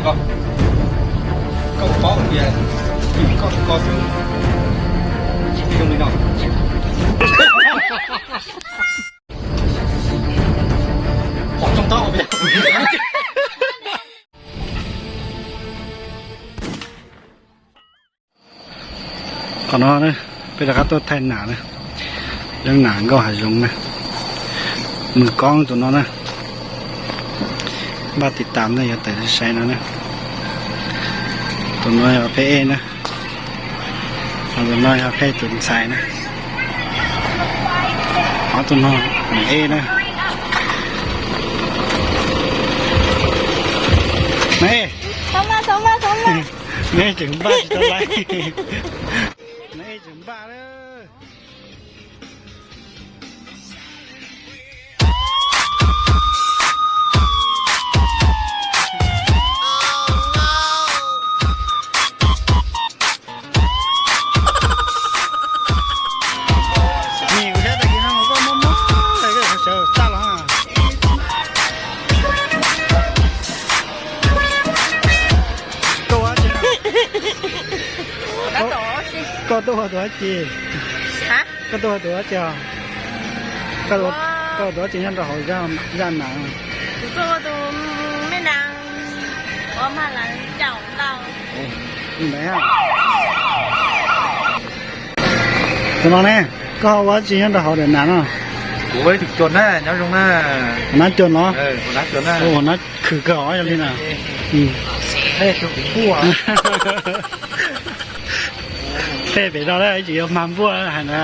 Koj, koj paub tias tim koj koj xwb, tsis zoo li no. Qhov rooj taub hau. Qhov no na, peb rov qab tuaj thaij nam na, leej nam nkauj hav zoov na, Mws Koob tus no na, npaj tiv tas na, yuav tawm sai no na. Tus no yog pheb ej na, ho tus no yog pheb tus ntxhais na, ho tus no nws ej na. Neb, neb tseem npaj tsis tau lawm, neb tseem npaj lawm. Nim kuv saib tag kis no mus koj mob mob lawm, koj sawv tag los. Koj ua dab tsi? Koj tuaj ua tus dab tsi? Koj tuaj ua tus dab tsi os? Koj ua tus dab tsi nyob rau hauv zaj nam? Kuv tuaj ua tus me nas uas mag lawv caum ntau. Tus no ne, koj ua dab tsi nyob rau hauv daim nas no? Kuv ua ib tug cuas na, nyob zoo na. Hauv nab cuas no? Hauv nab khwm kawg os yog li na. Tej pem no tsis yuav mag npuaj hais na.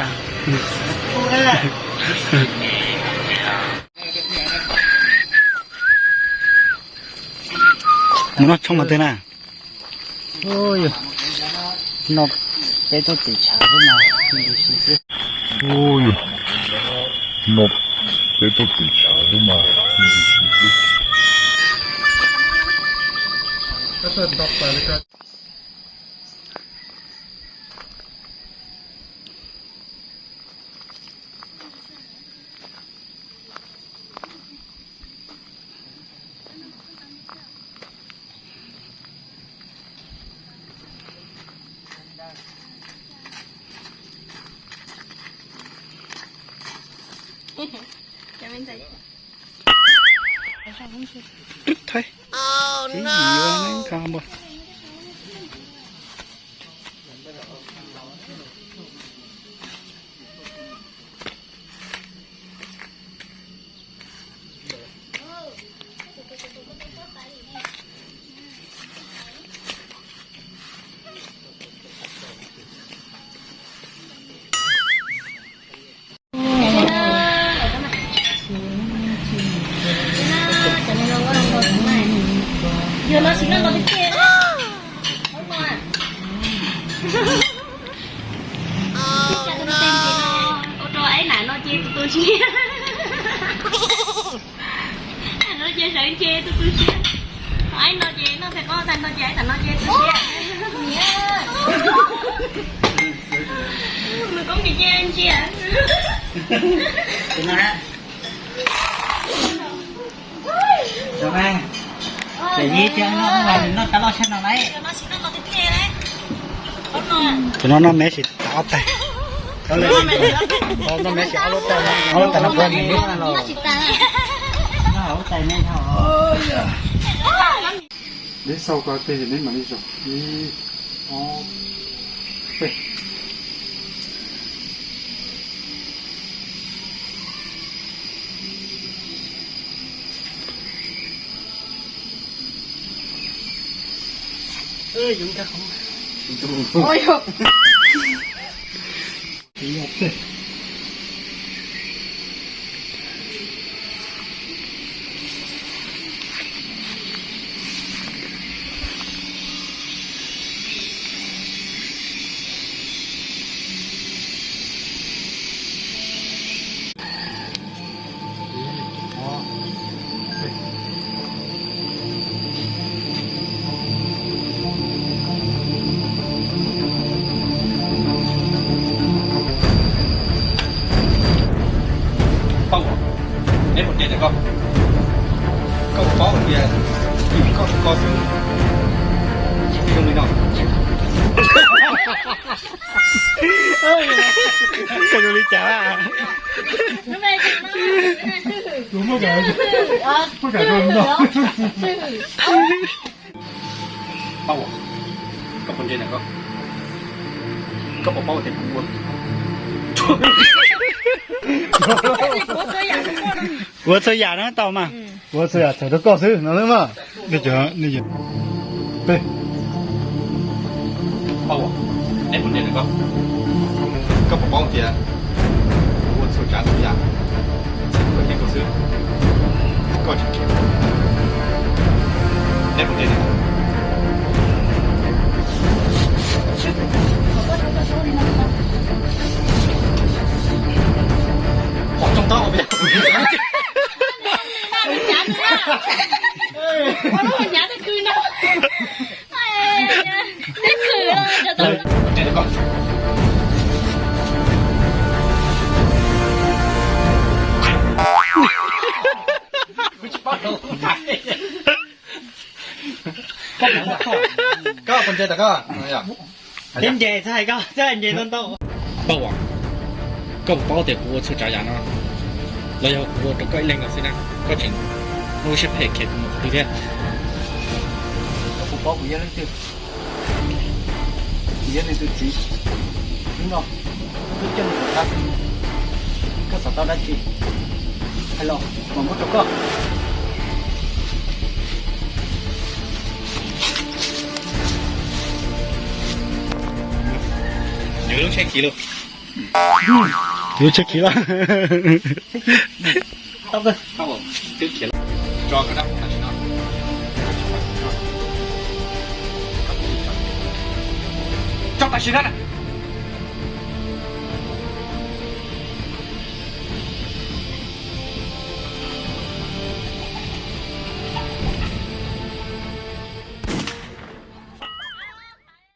Mus noj tshoob mas twg na? Ub, no peb tuaj tim tshav xwb mas, no peb tuaj tim tshav xwb mas. Thaib, tib yim yuav neeb kha npua. Yog no tsis noj nkaus tiag tiag. Ua rau aib nam no ces tus tus siab. Aib nam no ces sawv ntshe tus tus siab. Aib no ces noj pem qab tag nrho ces aib nam no ces tus siab. Nws koob ces cia ntsia. Tus no noj me sis tas ob tais. Noj me sis ob lub tais, ob lub tais no puas nws lub na los. Neb xaus ko tej neb mam li zaum ib ob peb. Poj, neb puas cem tias koj, koj paub tias tim koj koj xwb, Xav zoo li cas? Pab, koj puas ntse ntawm koj? Koj puas paub tias kuv ua, ua txhua yam no tau mas? Ua txhua yam txhaum rau koj xwb no mas. Pab, neb puas ntse ntawm koj? Koj puas paub tias kuv ua txhua tsav txhua yam txhaum rau koj xwb? Koj tseem khiav. Neb puas ntse ntawm koj? Pom tsooj taub hau peb. Koj puas ntse ntawm koj? Twb ntse txog hais koj twb ntse ntau ntau. Paj Huam, koj puas paub tias kuv ua txhua tsav yam no los yog kuv ua rau koj ib leeg no xwb na? Koj tseem muaj lub siab phem khiav kuv mus qhov twg thiab? Koj puas paub kuv yog leej twg? Kuv yog nws tus txiv. Hnub no kuv twb coj nws mus tag, koj xav tau dab tsi hais los mam muab rau koj. Nws lub tsheb khiv lawm. Lub tsheb khiv lawm. Twb khiav lawm. Tso koj dab, tam sim no tso tam sim no na.